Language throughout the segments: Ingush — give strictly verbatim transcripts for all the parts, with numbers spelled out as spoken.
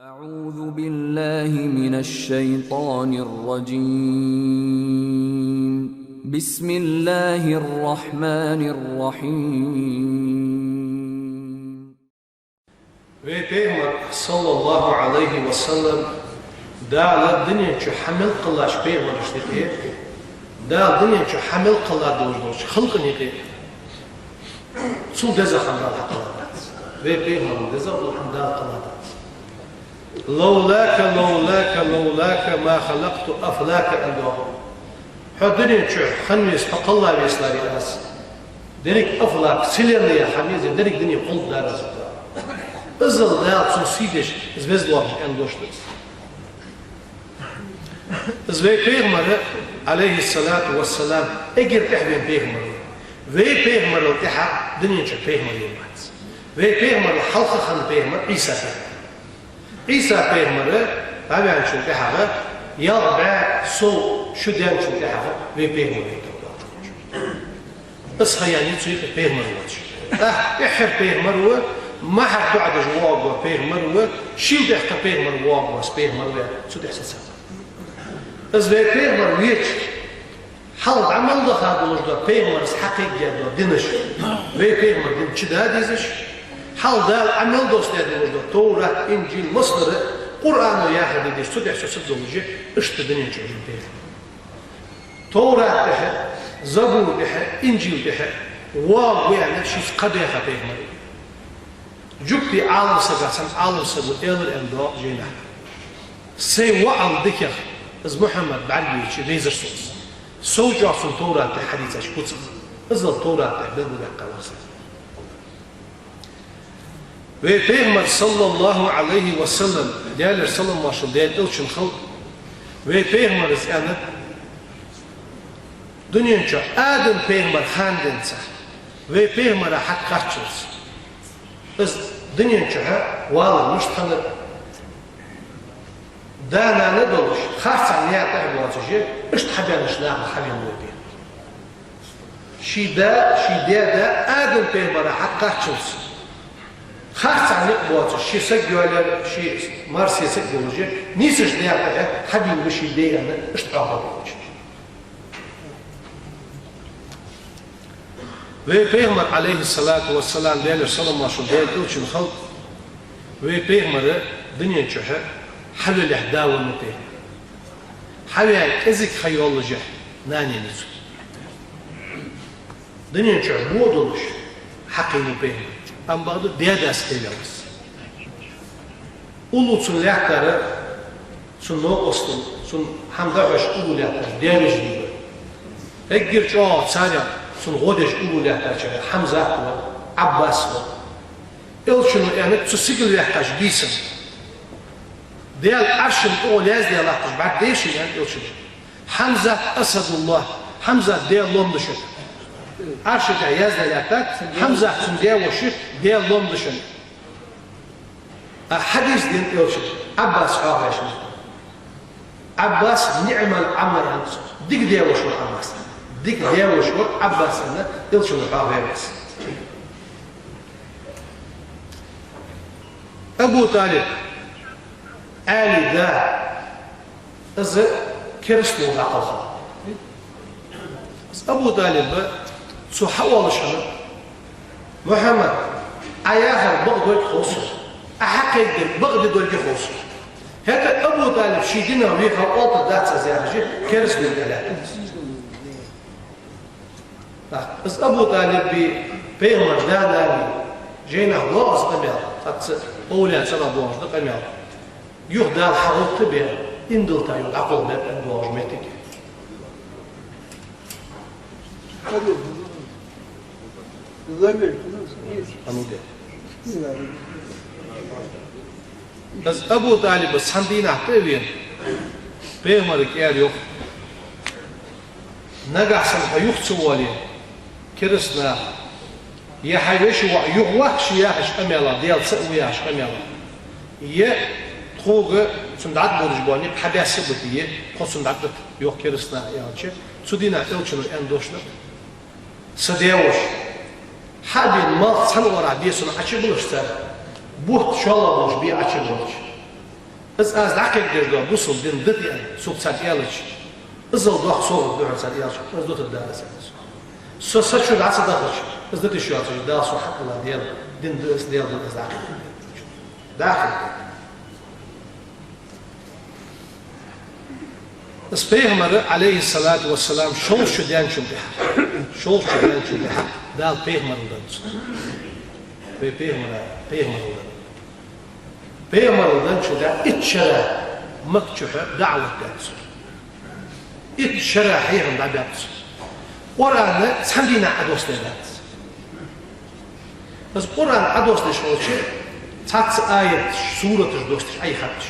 أعوذ بالله من الشيطان الرجيم. بسم الله الرحمن الرحيم. Вай Пайхамар, саллаллахӀу Ӏалайхи ва саллам, Дала дунен чу хьа мел кхеллача пайхамарашта юкъе, Дала дунен чу хьа мел кхелла долаш долча халкъа юкъе, цул дезагӀа хӀама Дала хьакхелла дац. Вай Пайхамарал дезагӀа дола хӀама Дала кхелла дац. «لولاك، لولاك، لولاك ما خلقت أفلاك», аьнна доагӀа. Хьо дунен чу хинна веза, хьо кхелла везаларе аз, деррига афлак, вселенная хьа меза, деррига дуне кхолларгдар аз. Иззал Дала цун сий деш, из веза лоархӀаш аьнна дош да из. Из вай Пайхамар, Ӏалайхи ссалату ва ссалам, эггара тӀехьа вена пайхамар ва. Вай Пайхамарал тӀехьа дунен чу пайхамар вена вац. Вай Пайхамарал хьалха хинна пайхамар Ӏийса пайхамар. Ӏийса пайхамар дӀаваьнначул тӀехьагӀа, ялх бӀаь сов шу даьнначул тӀехьагӀа вай Пайхамар вена тӀа. Из ха яьннай цу юкъе пайхамар воацаш. ТӀаккха тӀеххьара пайхамар ва, мухӀар дуӀа деш воагӀа пайхамар ва, шийла тӀехьа кхы пайхамар воагӀаш пайхамар ва, цу тӀехьа сецад. Из вай Пайхамар веча, хьалха Ӏамал даха долаш дола пайхамарашца хьакхайкадаь дола динаш, вай Пайхамара дин чу да дезаш, хьалха Дала Ӏамал доссадаь долаш дола Товрат, Инжил, массанара Къуръано яхар де дезаш, цу тӀехьа сецад долаш, иштта дунен чу вена пайхамар. Товрат тӀехьа, Забур тӀехьа, Инжил тӀехьа воагӀа ва аьнна, шийца кхаъ баьха пайхамар. Жугтий Ӏалам сага, цхьан Ӏалам саго аьлар аьнна доагӀа жайнашка: «Сай воӀал дикагӀа из Мухьаммад бӀаргавайча вайзар со из. Сов чӀоагӀа цунна Товрат тӀа хьадийцача куцах. Иззал Товрат тӀа белгалваьккхавар со». Вай Пайхамар, саллаллахӀу Ӏалайхи ва саллам, Даьлера салам-моаршал Даьла Элчана хилда, вай Пайхамара аьннад: дунен чу Адам пайхамар хинначул тӀехьагӀа вай Пайхамара хьакхаччалца, из дунен чу валар мишта хиннад, да-нана долаш, харцахьа наькъа тӀа боацаш, иштта хьабаьннача нахах хьавена ва вай Пайхамар. Ший да, ший даь-да Адам пайхамара хьакхаччалца, харцахьа никъ боацаш, ший саг йоалаяьр, ший марсий саг йолаш, нийсача наькъа тӀа хьабийна ва ший даь аьнна, иштта хьоахаваьв. Вай Пайхамар, Ӏалайхи ссалату ва ссалам, Даьлера салам-моаршал Даьла Элчана хилда, вай Пайхамар дунен чу хьавеллехь да венна ва пайхамар. Хьавена кӀезига ха йоаллашехь нана еннай цун. Дунен чу бо долаш хьакхийна ва пайхамар. Амма бакъда даь-дас кхеваьннав из. Уллув цун лаьттар, цун новкъостал, цун хӀама дӀахьош уллув лаьттараш даь-веший ба. Эггара чӀоагӀа царех цун гӀо деш уллув лаьттараш Хьамзат ва, Ӏаббас ва. Элчано аьннад, цу сигала ваьккхача бийсан Даьла Ӏаршана тӀагӀолла яздаь латташ бӀаргадайра шийна, аьннад Элчано. «Хьамзат асадуллахӀ», Хьамзат Даьла лом да шоана. Ӏарша тӀа яздаь латтад, Хьамзат цун даь-воша, Даьла лом да шоана. А хьадис деннад Элчано, Ӏаббас хьоахавеш. Ӏаббас «ниӀмал Ӏам» аьннад цох. Дика даь-воша вар Ӏаббас. Дика даь-воша вар Ӏаббас аьнна, Элчано хьоахаваьв из. Абу ТӀалиб, Ӏаьлий да, из керастал дӀакхелхав. Из Абу ТӀалиба цо хьаоалаш хиннад: «Мухьаммад, Ӏа яхар бакъ долга хов сона, Ӏа хьакхайкадар бакъ де долга хов сона». ХӀаьта Абу ТӀалиб ший динах вийха оалийтаргдац аз яхаш, керастал дӀалаьттад из. Из Абу ТӀалиба пайхамара да-нана, жайнашка доагӀа из къамаьл, хӀанз овлияашта цӀагӀа доагӀаш да къамаьл. Юха Дала хьагӀовттабаь, иман дилла юха дӀакхалхабаьб аьнна доагӀаш моттиг я. Из Абу ТӀалиб цхьан дийнахьа тӀа а вена, пайхамарга аьлар йоах: «Нагахьа санна хьо юха ца воале, кераста наха, е хьай веший воӀ юхаваккха ше яхача къамаьлах, Даьла цаӀ ва яхача къамаьлах, е тхога цунна дӀатӀабодаш бола никъ хьабаьсса а битий, е тхо цунна дӀатӀадита, йоах, кераста наха», аьлча, цу дийнахьа Элчано аьнна дош да: «Са даь-воша, хьа а бена, малх цхьан оагӀорахьа бе сона Ӏочубуллаш цар, бутт шоллагӀа болаш бе Ӏочубуллаш». Из аз дӀакхайкадеш дола бусалба дин дита аьнна, сога цар аьлча, иззал доккха совгӀат да хьона цар аьлча, аз дутаргда аз, аьннад цо. Со са чу дӀа ца дахача, аз дита йиш йоацаш, Дала сона хьакъ луш дола дин да из, Даьла дин да из, аз дӀакхайкадергда. ДӀакхайкадергда. Из пайхамар, Ӏалайхи ссалату вассалам, шовзткъа шу даьнначул тӀехьагӀа, шовзткъа шу даьнначул тӀехьагӀа Дала пайхамарал деннад цунна. Вай пайхамара пайхамарал деннад. Пайхамарал денначул тӀехьагӀа итт шера Макка чухь даӀват даьд цо. Итт шера хьехам дӀабаьб цо. Къуръан цхьан дийнахьа Ӏодоссадаь дац. Из Къуръан Ӏодоссадеш хилча, цхьацца аяташ, сураташ доссадеш Ӏайха хатташ.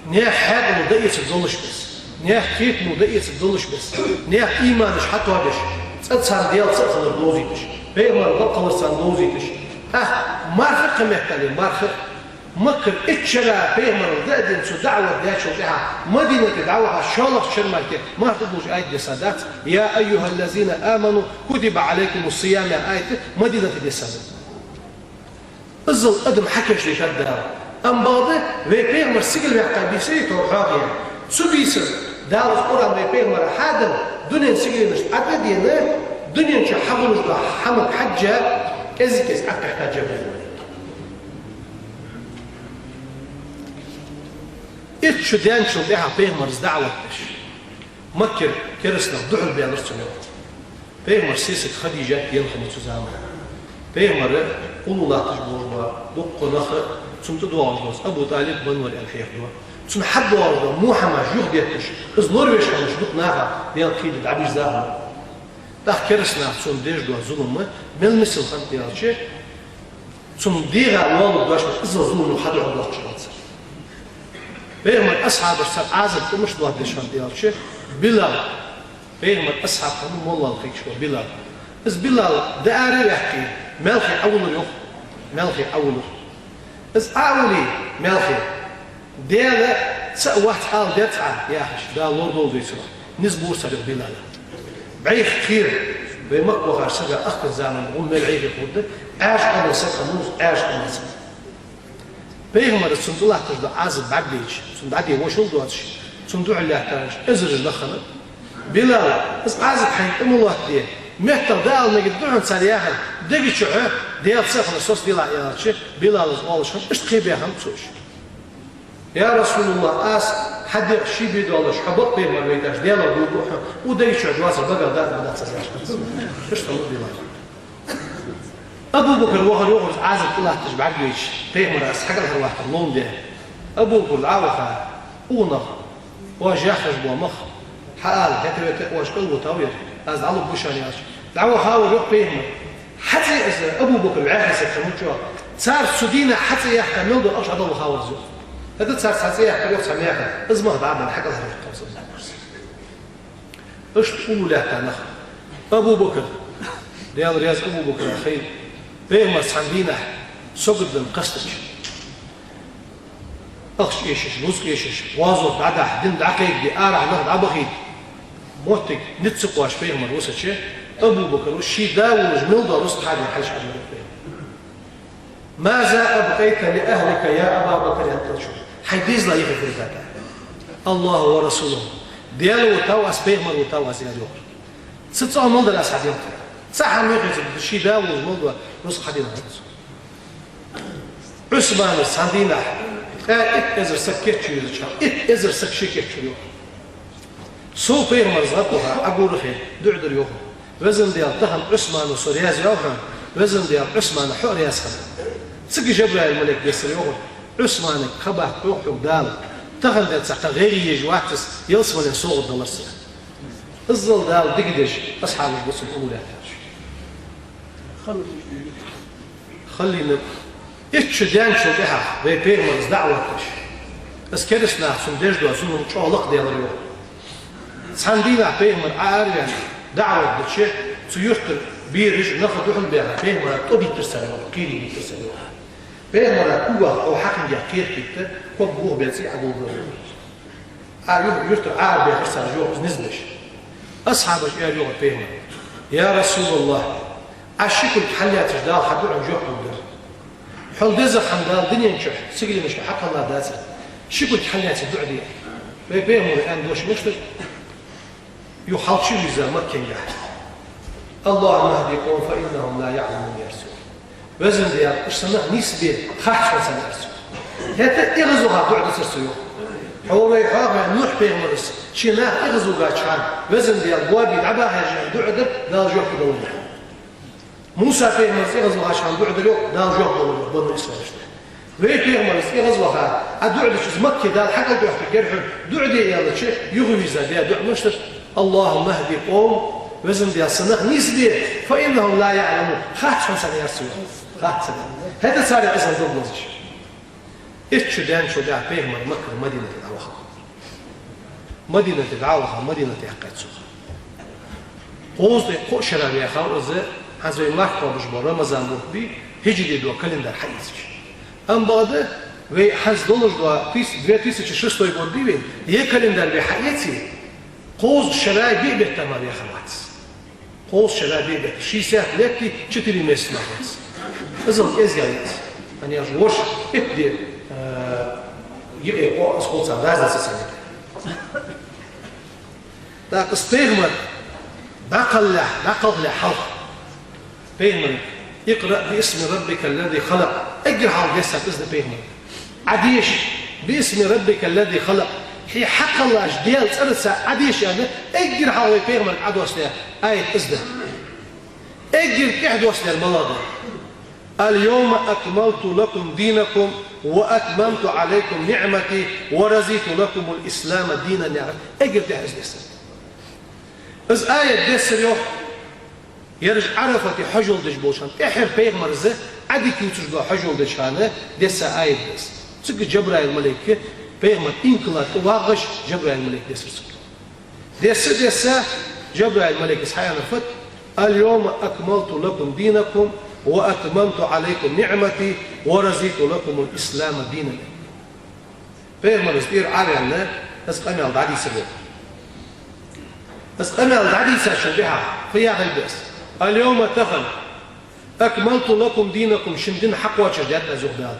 Наьха хьаькъало дӀаэцаргдолаш бесса, наьха кхетамо дӀаэцаргдолаш бесса, наьха иманаш хьатоабеш, цкъа царна Даьла цаӀ хилар довзийташ, пайхамарал бакъ хилар царна довзийташ. ТӀаккха марха а кхаметтале, марха а. Маккара итт шера пайхамарал дӀа а денна, цо даӀват даьчул тӀехьагӀа Мадинате дӀаваха шоллагӀча шера мара марха тӀадувлаш аят дессадац, «يا أيها الذين آمنوا كتب عليكم الصيام» яха аят Мадинате дессад. Иззал адам хьакийчдаьд Дала. Амма бакъда вай пайхамар сигала ваьккха бийсарий тхо хьоахаяь? Цу бийсаза Дала Къуръан вай пайхамара хьаденна, дунен сигаленашта Ӏо а денна, дунен чу хьахулаш дола хӀамага хьежжа, кӀезиг-кӀезиг Ӏокхийттад Джабраил малейк. Итт шу даьнначул тӀехьагӀа пайхамара даӀват деш, Маккара кераста нах духьалбаьлар цунна, йоах. Пайхамара сесаг Хадижат енна хиннай цу заман. Пайхамар уллув латташ болаш ба, дуккха нах цунна тӀадоагӀаш доацаш, Абу ТӀалиб беннавар аьнна хьехаду. Цунна хьадоагӀаш дола во хӀамаш юхадетташ, из лоравеш хиннараш дукха наха Даьла кхийда дӀабийрза хиннай. ТӀаккха кераста наха цунна деш дола зулам мел мисал хиннад аьлча, цунна дегӀа лоалургдоацаш, иззал зулам хьадоагӀаш доацаш хиннад цар. Пайхамара асхьабаш цар Ӏазап тӀа мишта лоаттадеш хиннад аьлча, Билал, пайхамара асхьаб хиннав, моллагӀа кхайкаш вола Билал. Из Билал дӀаара а ваьккхе, маьлхе Ӏовуллар, йоах, маьлхе Ӏовуллар. Из Ӏо а вулле маьлхе, Даьла цаӀ вац ала деза Ӏа, яхаш, Дала лорадолда вай цунах, низ бора цар, йоах, Билала. БӀайха кхера, вай Макка вахача сага ахкан заман гӀум мел Ӏехе хургда, Ӏаьржа къаман саг хиннав из, Ӏаьржа къаман саг. Пайхамара цунна тӀалатташ дола Ӏазап бӀаргадайча, цунна дӀаде вошал доацаш, цунна духьал лаьттараш эзараш нах хиннаб. Билал, из Ӏазап хьайна тӀа ма лоаттаде, меттах дӀаала мегаргда хьона цар яхар, дега чухь Даьла цаӀ хилар соцаделахь, аьлча, Билала из оалаш хиннад, иштта кхебаь хиннаб цо уж. Я РасулаллахӀ, аз хьа дегӀ ший бе доаллаш, хьо бакъ пайхамар вайташ, Даьлах дув буъ хьона, укх дега чухь доацар багах дац, ма дац аз яхаш хиннад цо. Иштта хиннав Билал. Абу Бакр вахар, йоах, из Ӏазап тӀалатташ бӀаргавайча, пайхамара из хьакӀалхарваккхар ловна даь. Абу Бакр дӀа а ваха, укх наха, оаш яхаш бола мах хьаала, хӀаьта-вета оаш кӀалвутав ер, аз дӀалургва шоана, аьлча, дӀаваха вар, йоах, пайхамар. ХьацӀаь из Абу Бакр вӀаьхий саг хиннав, йоах. Цар цу дийнахьа хьацӀаяккха мел дола ахча дӀадала ваха вар из, йоах. ХӀаьта цар цхьацӀаяьккхар, йоах, цхьа мехах, из мах дӀа а бенна, хьакӀалхарваьккхар из Абу Бакр. Иштта уллув лаьтта нах. Абу Бакр, Даьла раьза Абу Бакра хийла, пайхамар цхьан дийнахьа сагот даь кхестача, ахча эшаш, рузкъа эшаш, гӀазота дӀадахьа, дин дӀакхайкаде, арахьа нах дӀабахийта, моттиг низ ца кхоачаш пайхамар висача, Абу Бакра ший да волаш мел дола рузкъа хьадена хьалхашка Ӏадмарах пайхамар. «ماذا أبقيت لأهلك يا أبا بكر؟» аьнна хьадийцача, хьай дезала юхе хургда тӀаккха: «الله ورسوله». Даьла витав аз, пайхамар витав аз, аьлар, йоах. Цу цӀагӀа мел дар аз хьаденад. Цхьа хӀама мел хиннад, ший да волаш мел дола рузкъа хьаденад цо. Ӏусмана цхьан дийнахьа ткъаь итт эзар саг кийчвир везача, итт эзар саг ше кийчвир, йоах. Сов пайхамара гӀадваха, Ӏогора хье, дуӀа дир, йоах. Везан Даьла, тахан Ӏусмана со раьза ваьв хьона, Везан Даьла, Ӏусмана хьо а раьза хилва. Цига Жабраил малейк дессар, йоах. Ӏусманага ха баккха, йоах, хьога Дала, тахан денз цхьаккха гӀайгӀа еш вац из, ялсмален совгӀат далар цунна. Иззал Дала дика деш асхьабаш ба цунна уллув лаьттараш. Халлийна. Итт шу даьнначул тӀехьагӀа вай пайхамара даӀват деш, из кераста наха цунна деш дола зулам чӀоагӀа лакхдаьлар, йоах. Цхьан дийнахьа пайхамар Ӏоараваьнна, даӀват дича, цу юртара бераш, нах духьалбаьнна, пайхамара тӀо диттар цар, йоах, кхерий диттар цар, йоах. Пайхамара когах кхо хьакхингех кхераш хетта, ког бохабе цӀий Ӏодуллар, йоах. Ӏа ю-, юртара Ӏоарабаьхар цар, йоах, из низ беш. Асхьабаша аьлар, йоах, пайхамарга: «Я РасулаллахӀ, Ӏа ши кулг хьаллаьцача Дала хьа дуӀан жоп лургдар. Хьол деза хӀама Дала дунен чухь сигаленашка хьакхелла дацар. Ши кулг хьаллаьца дуӀа де. Вай пайхамара аьнна дош мишта да? Юха хьалчувийрза Маккагахьа: «اللهم اهد قومي فإنهم لا يعلمون», — аьлар цо. Везан Даьла, уж са нах нийсбе, харц хьона сона, аьлар цо. ХӀаьта эгӀазваха дуӀа дацар цо, йоах. Хьо вай хьоахаваь Нухь пайхамара ший нах эгӀазвугача хана, Везан Даьла, боабе дӀабахьа, аьнна дуӀа дар, Дала жоп далар. Муса пайхамара эгӀазвахача хана дуӀа дар, йоах, Дала жоп далар, йоах, бану Исраилашта. Вай пайхамара эгӀазваха, Ӏа дуӀа дича, из Макка Дала хьакӀалдоахийтаргьяр хьона, дуӀа де аьлча, юхавийрза даь дуӀа мишта да: «اللهم اهد قومي», Везан Даьла, са нах нийсбе, «فإنهم لا يعلمون», харц хьона сона, аьлар цо, харц сона. ХӀаьта царех из хинна дог лазаш. Итт шу даьнначул тӀехьагӀа пайхамар Маккара Мадинате дӀавахав. Мадинате дӀаваха, Мадинате яьккхай цо. Кхузткъеи кхо шера ваьхав из, хӀанз вай марха кхобаш бола Рамазан бутт бий, хӀижрий дола календарь хьаэцача. Амма бакъда, вай хӀанз долаш дола тыс-, две тысячи шестой год дий вай, ер календарь вай хьаэце, кхузткъа шера биъ бетта мара ваьха вац. Кхузткъа шера биъ бетта, шестьдесят лет и четыре месяца мара вац. Из ала кӀезига яц. ХӀана аьлча, воша итт ди, э, йиъ, кхоъ, из хул царна, разница ца яц. ТӀаккха из пайхамар дӀакхаллалехь, дӀакхалхалехь хьалха пайхамарга: «اقرأ باسم ربك الذي خلق». Эггара хьалха дессар из да пайхамарга. Ӏа деша, «باسم ربك الذي خلق», хье хьакхеллача Даьла цӀерца Ӏа деша, аьнна, эггара хьалха вай пайхамарга Ӏодоссадаь аят из да. Эггара тӀехьа доссадаьр малагӀа да? «اليوم أكملت لكم دينكم وأتممت عليكم نعمتي ورضيت لكم الإسلام دينا», яхар эггара тӀехьа из дессар. Из аят дессар, йоах, ераш Ӏарафате хьажол деш болча хана, тӀеххьара пайхамараш Ӏадика ювцаш дола хьажол деча хана десса аят да из. Цига Джабраил малайка пайхамар инкала тӀа вагӀаш, Джабраил малайка дессар цига. Десса, десса, Джабраил малайка из хьааьннар фуд: «اليوم أكملت لكم دينكم وأتممت عليكم نعمتي ورضيت لكم الإسلام دينا». Пайхамар из тӀера Ӏоваьнна, из къамаьл дӀадийцар, йоах. Из къамаьл дӀадийцачул тӀехьагӀа фу яхилга да из? «اليوم», тахан, «أكملت لكم دينكم», шун дин хьакхоачашдаьд аз, йоах Дала.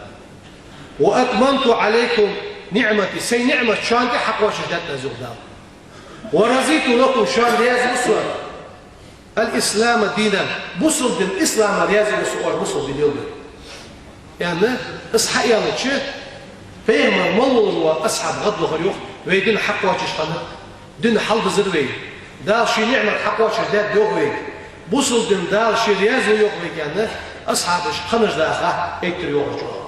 «وأتممت عليكم نعمتي», сай ниӀмат шоана тӀа хьакхоачашдаьд аз, йоах Дала. «ورضيت لكم», шоана раьза ва со, «الإسلام دينا», бусалба дин, ислама раьза ва со, оаш бусалба дин лелабе, аьнна, из хьааьлча, пайхамар мел волаш вола асхьаб гӀадвахар, йоах, вай дин хьакхоачаш хиннад, дин хьалдизар вай. Дала ший ниӀмат хьакхоачашдаьд, йоах, вайга. Бусалба дин Дала ше раьза ва, йоах, вайга, аьнна, асхьабаш кхаьнаш даха эттар, йоах, чӀоагӀа.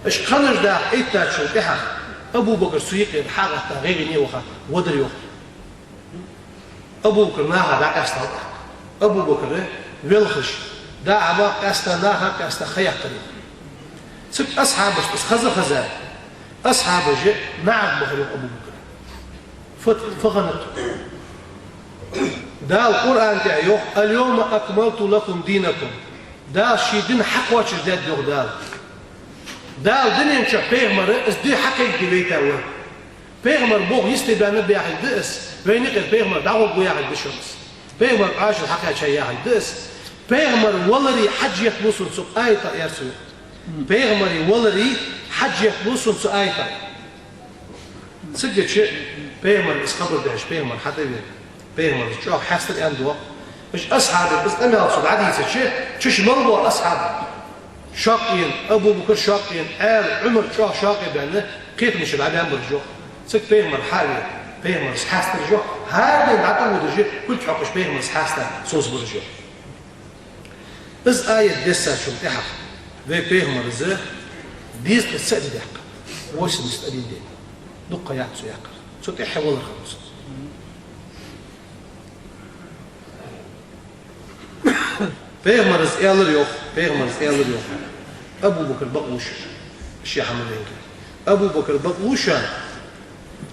Уж кхаьнаш даха эттачул тӀехьагӀа Абу Бакр цу юкъера хьагӀатта, гӀайгӀане ваха вадар, йоах. Абу Бакр наха дӀакъаьстал тӀаккха. Абу Бакр велхаш, дӀа-хьа баккха къаьста, наха къаьста ха яьккхар. Цига асхьабашта из хеза-хеза, асхьабаш наӀарга бахар, йоах, Абу Бакр. Фу, фу хиннад? Дала Къуръан тӀа йоах: «اليوم أكملت لكم دينكم». Дала ший дин хьакхоачашдаьд, йоах Дала. Дала дунен чу пайхамар из ди хьакхайкаде вайта ва. Пайхамар болх йисте баьннаб яхилга да из, вайна юкъера пайхамар дӀагӀоргва яхилга да шоана из. Пайхамар Ӏоажал хьакхаьчай яхилга да из. Пайхамар валаре хьаджет лу сона цу аята, аьлар цо. Пайхамар валаре хьаджет лу сона цу аята. Цигача пайхамарга из хабар даьлча, пайхамар хьатӀавена, пайхамара чӀоагӀа хьастар, аьннад, йоах. Уж асхьабаша из къамаьл цунга дӀадийцача, чу мел бола асхьаб шокъ ена, Абу Бакр шокъ ена, Ӏаьла, Ӏумар чӀоагӀа шокъе баьнна, кхетамашка дӀабаьнна бараш, йоах. Цига пайхамар хьавена, пайхамара хьастараш, йоах. ХӀара дийнахьа дӀатӀаводаш, кулг хьокхаш, пайхамара хьаста совцабараш, йоах. Из аят дессачул тӀехьагӀа вай пайхамара дезткъеи цхьа ди даьккхад. Восемьдесят один день. Дукха яц цо яьккхар. Цу тӀехьа валар хиннав из. Пайхамара аьлар, йоах, пайхамара аьлар, йоах: «Абу Бакр, бакълув шоана». Ший хьа ма венге. «أبو بكر, бакълув шоана,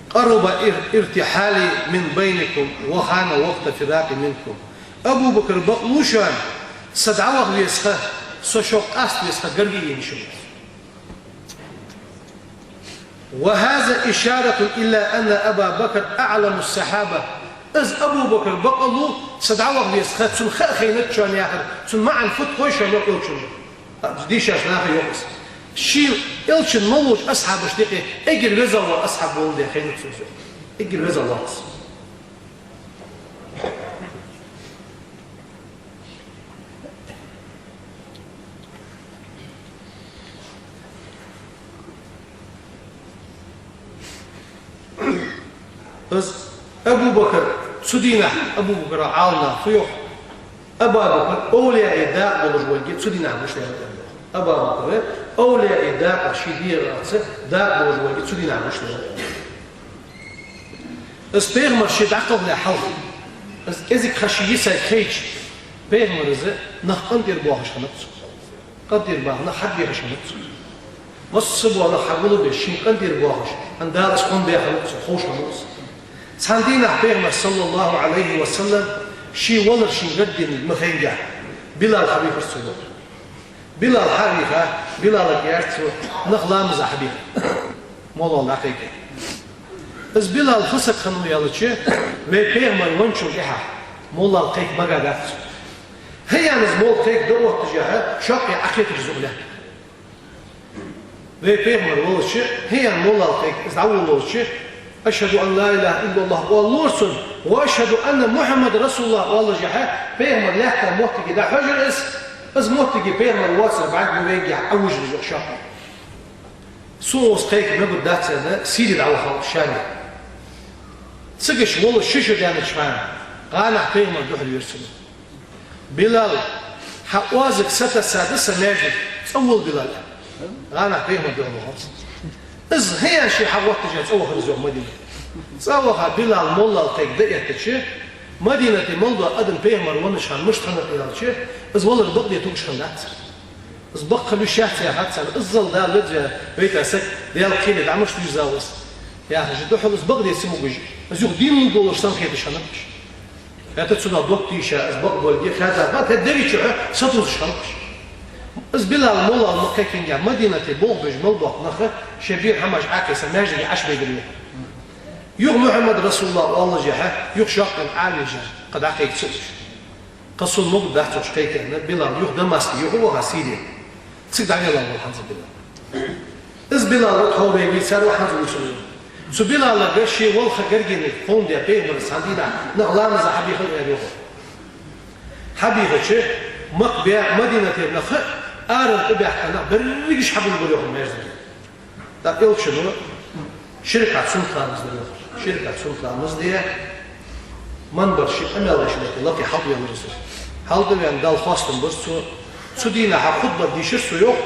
قرب ار-، ارتحالي من بينكم وحان وقت فراقي منكم». Абу Бакр, бакълув шоана, са дӀаваха веза ха со шоах къаста веза ха гарга а ена шоана. «وهذا إشارة إلى أن أبا بكر أعلم الصحابة». Из Абу Бакр бакълув, са дӀаваха веза ха цунна ха хайнад шоана яхар, цун маӀан фуд хой шоана, йоах, йолчун. Дийшача наха йоах из. Ший элчан мел волча асхьабашта юкъе эггара веза вола асхьаб воландаь хиннав цо. Эггара веза вола. Из Абу Бакр цу дийнахьа, Абу Бакр Ӏаламнаха фу йоах, Абу Бакр овлияий дакъа долаш волга цу дийнахьа гуш даьннад. Абу Бакр овлияий дакъа ший дегӀаца дакъа долаш волга цу дийнахьа гуш даьннад. Из пайхамар ше дӀакхалхале хьалха, из кӀезига ха ший йисай хайча, пайхамар из нах къинтӀера боахаш хиннаб цо. КъинтӀера баха нах хьабехаш хиннаб цо. Масса бола нах хьагулбеш, шийна къинтӀера боахаш, хӀана Дала из къам баьхаб цо, ховш хиннав из. Цхьан дийнахьа пайхамар, саллаллахӀу Ӏалайхи ва саллам, ше валар шийна гардина ма хайнга, Билал хьавийхар цо. Билал хьавийха, Билалага аьлар цо: «Нах ламаза хьабеха, моллал дӀакхайка». Из Билал фу саг хиннав аьлча, вай пайхамар венначул тӀехьагӀа моллал кхайка магадац цо. ХӀаьта из молла кхайка дӀаотташехьа, шоккхе Ӏакхетар из укх лаьтта. Вай пайхамар волча, хӀаьта моллал кхайка из дӀаволавелча, «أشهد أن لا إله إلا الله» оалар цо, «وأشهد أن محمدا رسول الله» оалашехьа, пайхамар лаьтта моттиге дӀахьожар из, из моттиге пайхамар воацар бӀарг ма вайннагехьа Ӏавужар из укх шоккхе. Цо из кхайка мегаргдац аьнна, Сире дӀавахав Шаме. Цигаш вола ши шу даьннача хана, гӀанахьа пайхамар духьалвера цунна. «Билал, хьа оазага сатесса да са маьждиг, цӀавола, Билал», — аьнна. ГӀанахьа пайхамар духьалвахав. Из хӀаьта ше хьагӀотташ цӀавахар из йоах Мадинате. ЦӀаваха Билал моллал кхайка дӀаэттача, Мадинате мел дола адам пайхамар веннача хана мишта хиннад аьлча, из валар бакъде тугаш хиннадац цар. Из бакъ хила йиш яц яхад царна, иззал Дала веза вайта саг, Даьла кхеле дӀа мишта вийрзав из, яхаш, духьал из бакъде ца могаш, из юха дийна лургволаш санна хеташ хиннаб уж. ХӀаьта цунах дог тийша, из бакъ болга хаьттад, ма тӀа дерригача сатувсаш хиннаб уж. Из Билал моллал ма кхайкинге, Мадинате болх беш мел бола нах шоай бера хӀамаш Ӏокхийса маьждиге Ӏочубайдар йоах. Юха «Мухьаммад расулуллахӀ» оалашехьа, юха шоккхе Ӏовежар, кхы дӀакхайка ца луш. Кхы сона могаргдац уж кхайка аьнна, Билал юха Дамаске юхаваха Сире. Цига дӀавелла вола хӀанз Билал. Из Билал тхьовра вийцар ва хӀанз вувцар. Цу Билалага ше вала ха гаргара кхоана даь пайхамара цхьан дийнахьа нах ламаза хьабехал аьлар йоах. Хьабийхача, Макка бе-, Мадинатера нах, арара тӀабаьхка нах берригаш хьабилгар йоах маьждиге. ТӀаккха элчано ши ракаӀат суннат ламаз дир йоах. Ши ракаӀат суннат ламаз даь, минбар ший къамаьл деш меттиге лакхе хьалтӀавелар из. ХьалтӀаваьнна Далла хоастам бир цо. Цу дийнахьа хутба дийшар цо йоах,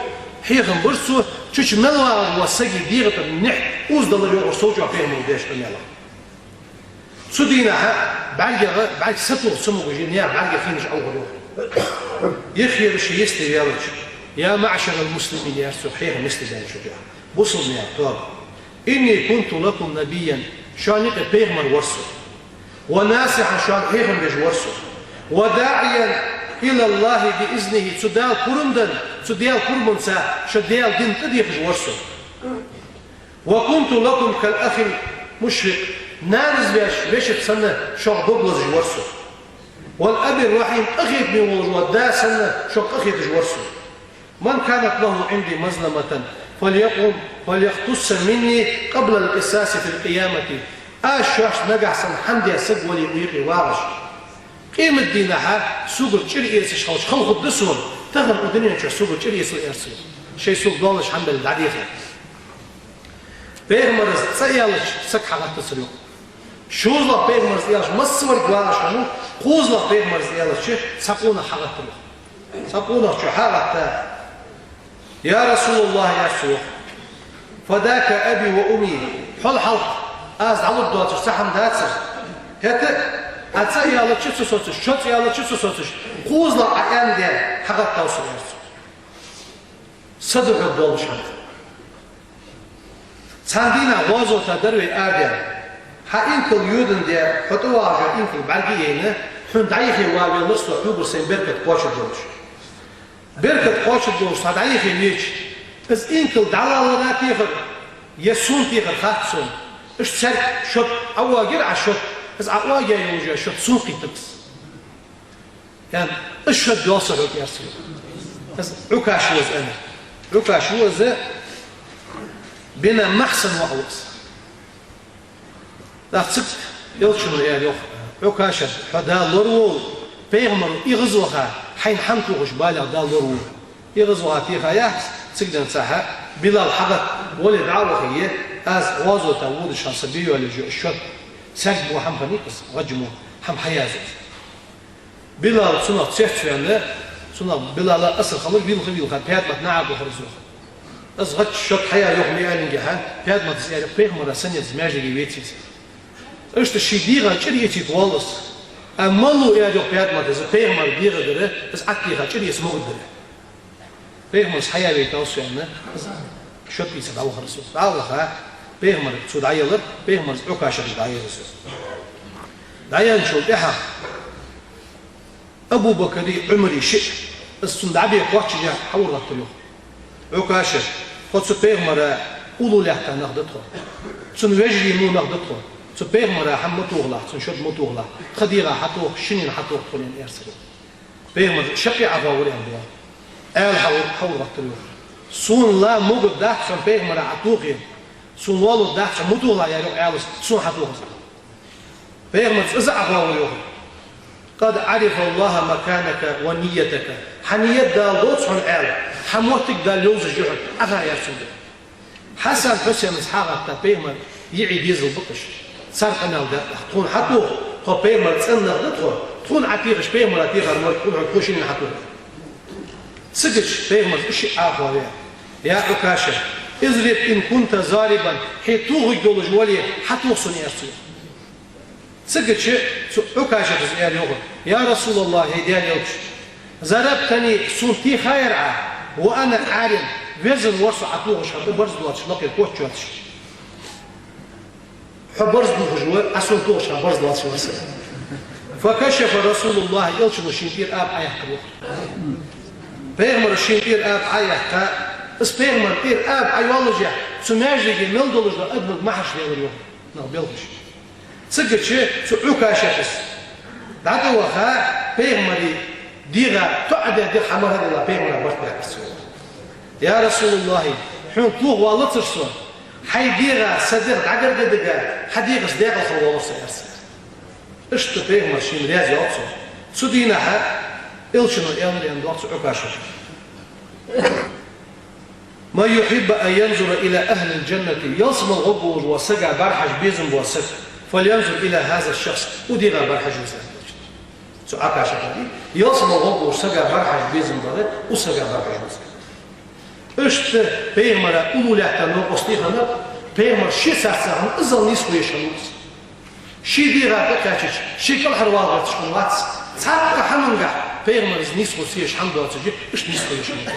хьехам бир цо, чуча мел вагӀаш вола сага дегӀа тӀара нехь узадалар йоах цо цу чу пайхамара деча къамаьлах. Цу дийнахьа бӀаргех, бӀарга сатоха ца могаш, наьха бӀаргех хиннаш Ӏоухар йоах. Юххера ше йисте ваьлча: «يا معشر المسلمين», — аьлар цо, хьехам йисте даьннача хана. Бусалба наьха тоаба. «إني كنت لكم نبيا», шоана юкъе пайхамар вар со. «وناصحا», шоана хьехам беш вар со. «وداعيا إلى الله بإذنه», цу Дала пурам денна, цу Даьла пурамца шо Даьла дина тӀадехаш вар со. «وكنت لكم كالأخ المشفق», нанас ваьча вешийца санна шух дог лазаш вар со. «والأب الرحيم», къахетаме волаш вола да санна шух къахеташ вар со. «من كانت له عندي مظلمة فليقم فليقتص مني قبل القصاص في القيامة». Аз шоашта нагахьа санна хӀама даь саг вале укх юкъе вагӀаш, къематдийнахьа согара чӀир эцаш хилча, хала хургда сона, тахан укх дунен чу согара чӀир эцал, аьлар цо. Шоай сога доаллаш хӀама белла дӀадехар. Пайхамара из цӀи аьлча, саг хьагӀаттацар йоах. ШозлагӀа пайхамара из аьлча, массаварг вагӀаш хиннав, кхозлагӀа пайхамара из аьлча, цхьа къонах хьагӀаттар йоах. Цхьа къонах чу хьагӀатта: «يا رسول الله», — аьлар цо йоах, «فداك أبي وأمي», хьол хьалха аз дӀалургдоацаш цхьа хӀама дацар. ХӀаьта Ӏа цӀи аьлча ца соцаш, шо цӀи аьлча ца соцаш, кхозлагӀа Ӏа аьнна даь хьагӀаттав со, аьлар цо. Са духьал долаш хӀама. Цхьан дийнахьа гӀазота дар вай арадаьнна. Хьа инкал йодандаь, хьо тӀавагӀаш йола инкал бӀарга а яйна, хьона дӀайихе ваь велар со, хьогара сайна беркат кхоачаргдолаш. Беркат кхоачаргдолаш со дӀайихе веча, из инкал дӀалалара техар, е сона техар хац сона. Иштта цаьрга шод Ӏа оагаяр, Ӏа шод, из Ӏа оагаяь йолаш йола шод сона кхийттаб из. Ян, из шод доал са хьога, аьлар цо. Из Ӏукаша ва из, аьнна. Ӏукаша ва из, бина Михьсан воӀ ва из. ТӀаккха цига Элчано аьлар йоах: «Ӏукаша, хьо Дала лораволва, пайхамар эгӀазваха, хьайна хӀама тохаш балех Дала лораволва». ЭгӀазваха теха яц, цига денз цхьа Билал хьагӀатта, вале дӀа а вахе, аз гӀазота водаш хана са бе йоалаеш я из шод. Саьрг мо хӀама хиннай-кх из, гӀаж мо хӀама хьаязду из. Билал цунах цецваьнна, цунах Билала асар хилар вийлха-вийлха ПаьтӀамат наӀарга вахар из йоах. Из гӀаж шод хьаяь йоах ма аьллинге хьа, ПаьтӀамата аьлар йоах: «Пайхамара санна из маьждиге веций из». Иштта ший дегӀа чӀир эцийта воалл из. Амма мала ва, аьлар йоах ПаьтӀамата, из пайхамара дегӀа дар, из Ӏаттеха чӀир эца могаргдар. Пайхамара из хьаяь вайтав со аьнна, из шод ийца дӀавахар из йоах. ДӀа а ваха, пайхамар цо дӀаелар, пайхамара из Ӏукашага дӀаелар из йоах. ДӀаенначул тӀехьагӀа Абу Бакри Ӏумари шиъ, из цунна дӀабе кхоаччашехь, хьаур гӀаттар йоах. Ӏукаша, тхо цу пайхамара уллув лаьтта нах да тхо. Цун вежарий мо нах да тхо. Цу пайхамара хӀама ма тохалахь, цун шод ма тохалахь. Тха дегӀа хьатоха, шиннена хьатоха тхона, аьнна, аьлар цар йоах. Пайхамар шаккхе Ӏохоавир аьнна доагӀа. Ӏаьла хьаур, хьаур гӀаттар йоах. Сона ла могаргдац хьона пайхамара Ӏа тохе. Сона лоалургдац хьона, ма тохалахь, аьлар йоах Ӏаьлас, сона хьатоха из. Пайхамара из а Ӏохоавир йоах: «قد عرف الله مكانك ونيتك». Хьа ният Дала лоац хьона, Ӏаьла, хьа моттиг Дала ловзаш я хьона, Ӏа ха яр цунга. Хьасан, Хьусен из хьагӀатта пайхамара йиӀий дезал ба-кх уж. Цар къамаьл даьд тӀаккха: «Тхона хьатоха, тхо пайхамара цӀен нах да тхо, тхона Ӏа техаш пайхамара техар мо, тхона хьо шиннена хьатоха». Цигача пайхамара из шиъ Ӏохоаваь: «يا عكاشة، اضرب إن كنت ضاربا», хьо тохаргдолаш вале, хьатоха сона, аьлар цо. Цигача цу Ӏукашас аьлар йоах: «يا رسول الله, хӀай Даьла Элча, ضربتني, сона техаяр Ӏа, وأنا عار, везан вар со, Ӏа тохаш хана, барзкъа доацаш, лакхера коч йоацаш. Хьо барзкъа дувхаш вар, Ӏа сона тохаш хана барзкъа доацаш вар со». فكشف رسول الله, Элчано шийна тӀера аба Ӏояьккхар йоах. Пайхамара шийна тӀера аба Ӏояьккха, из пайхамара тӀера аба Ӏойоаллашехь, цу маьждиге мел долаш дола адамага махьарш даьлар йоах, нах белхаш. Цигача цу Ӏукашас дӀатӀаваха, пайхамара дегӀа тоӀадаь дегӀ хьамара хьадилла, пайхамара барт баьккхар цо. «يا رسول الله, хьона тохавалацар со, хьай дегӀа са дегӀ дӀагаргадига, хьа дегӀаца даькъала хила воаллар со», аьлар цо. Иштта пайхамар шийна раьза йоал цо. Цу дийнахьа Элчано аьлар аьнна доагӀа цу Ӏукашас: «من يحب أن ينظر إلى أهل الجنة», ялсмала гӀоргволаш волча сага бӀарахьажа безам бола саг, «فلينظر إلى هذا الشخص», укх дегӀа бӀарахьажа веза. Цу Ӏукашас аьлар: ялсмала гӀоргволча сага бӀарахьажа безам бар, укх сага бӀарахьажа веза. Иштта пайхамара уллув лаьтта новкъостий хиннаб, пайхамар ше царца хинна иззал нийсхо еш хиннав из. Ший дегӀа тӀакхаьчача, ше кӀалхарвала гӀерташ хиннавац, цхьаккха хӀамангахьа пайхамара нийсхо ца еш хӀама доацаш, иштта нийсхо еш хиннав.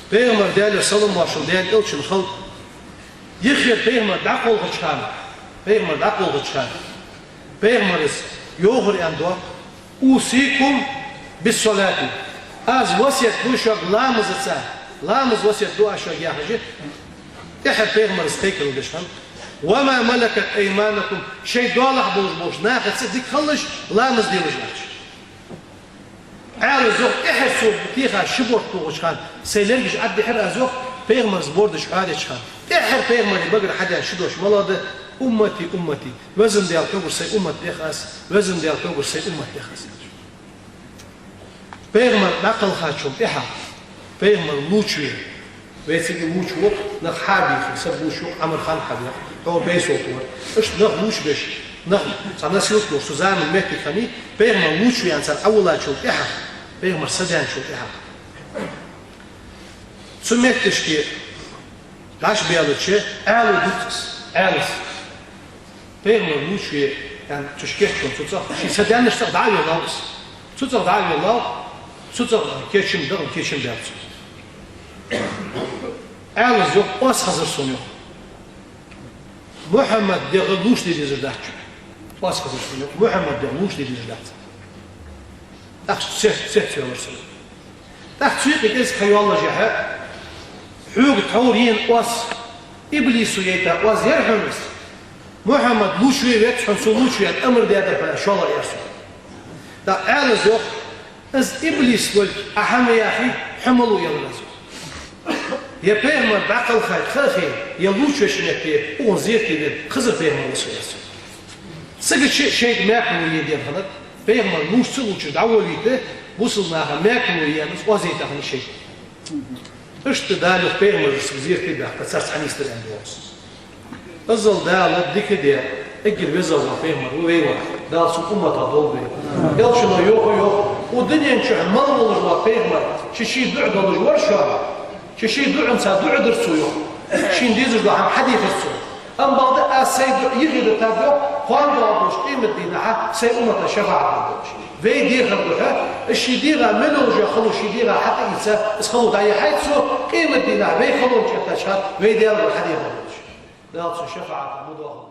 Пайхамар, Даьлера салам-моаршал Даьла Элчанна хилда, юххера пайхамар дӀакхалхача хана, пайхамар дӀакхалхача хана, пайхамара йоахар аьнна доагӀа: «أوصيكم بالصلاة». Аз васкет ду шуга ламазаца, ламаз васкет ду аз шуга, яхаш, тӀеххьара пайхамара кхайкарал деш хиннад: «وما ملكت أيمانكم», шоай доалахьа болаш болча нахаца дика хилалаш, ламаз делаш, яхаш. Ӏаьлас йоах, тӀеххьара цо теха ши борд тохача хана, сай лергаш Ӏаддихьар аз, йоах, пайхамара бордаш хьоадеча хана. ТӀеххьара пайхамара багара хьадаь ши дош малагӀа да: «أمتي، أمتي», Везан Даьла, хьогара сай уммат дех аз, Везан Даьла, хьогара сай уммат дех аз. Пайхамар дӀакхалхачул тӀехьагӀа, пайхамар лувчаве, вай цига лувча вотт, нах хьа а бийхе, саг лувча йоах, Ӏамр-хан хьа бийхе, хьо бейсолт вар. Иштта нах лувчабеш, нах цхьа насилт луш, цу заман моттиг хиннай, пайхамар лувчаве аьнна цар Ӏовиллачул тӀехьагӀа, пайхамар садаьнначул тӀехьагӀа, цу метташка дӀачубаьлча, Ӏаьлас дувц из, Ӏаьлас. Пайхамар лувчаве аьнна, цу шкетчун цу цӀагӀа, ший садаьннача цӀагӀа дӀа а веллав из. Цу цӀагӀа дӀа а веллав, цу цӀагӀа кечам, дагӀан кечам баьб цо. Ӏаьлас йоах: «Оаз хазар сона, — йоах. — Мухьаммада дегӀ лувчаде дезаш дац шоана. Оаз хазар сона, — йоах, — Мухьаммада дегӀ лувчаде дезаш дац». ТӀаккха цец-, цецвелар со. ТӀаккха цу юкъе кӀезига ха йоаллашехьа, хьога тхьовра ена оаз, иблисо яйта оаз яр хьона из. Мухьаммад лувчаве веза хьона, цо лувчаве аьнна амар даьдар хьона, шоллагӀа, яхар цо. ТӀаккха Ӏаьлас йоах: «Из иблис волга Ӏа хӀама яхий, Хьо мала ва аьлар аз. Ер пайхамар дӀакхалхар ха а хинна, ер лувча вешта метте, укхун зерате вена Хизар пайхамар ва со аьлар цо. Цига ши-, шайтӀа мекхло е дена хиннад, пайхамар лувча ца лувча дӀаволавийта, бусалба наха мекхло е аьнна, оазийтта хиннад шайтӀа. Иштта Дала йоах пайхамарашца зерате баьхка, царца хьанийсдир аьнна доагӀа. Иззал Дала дика де, эггара веза вола пайхамар ва вай вар, Дала цун умматах долда вай. Элчано йоах, йоах, укх дунен чу мала волаш вола пайхамар, ший-ший дуӀа долаш вар шоана, ший-ший дуӀанца дуӀа дир цо, йоах. Шийна дезаш дола хӀама хьадийхар цо. Амма бакъда аз сай дуӀа юхедитар, йоах, кхоана доагӀаш долча къематдийнахьа сай уммата шафаӀат дергдолаш. Вай дехар духьа, из ший дегӀа мел йолаш йола хало ший дегӀа хьатӀаийца, из хало дӀаяхьийта цо, къематдийнахьа вай халонна чӀоагӀа тӀа чхьа вай Даьлагара хьадехар долаш. Дала цун шафаӀата ма доахалда.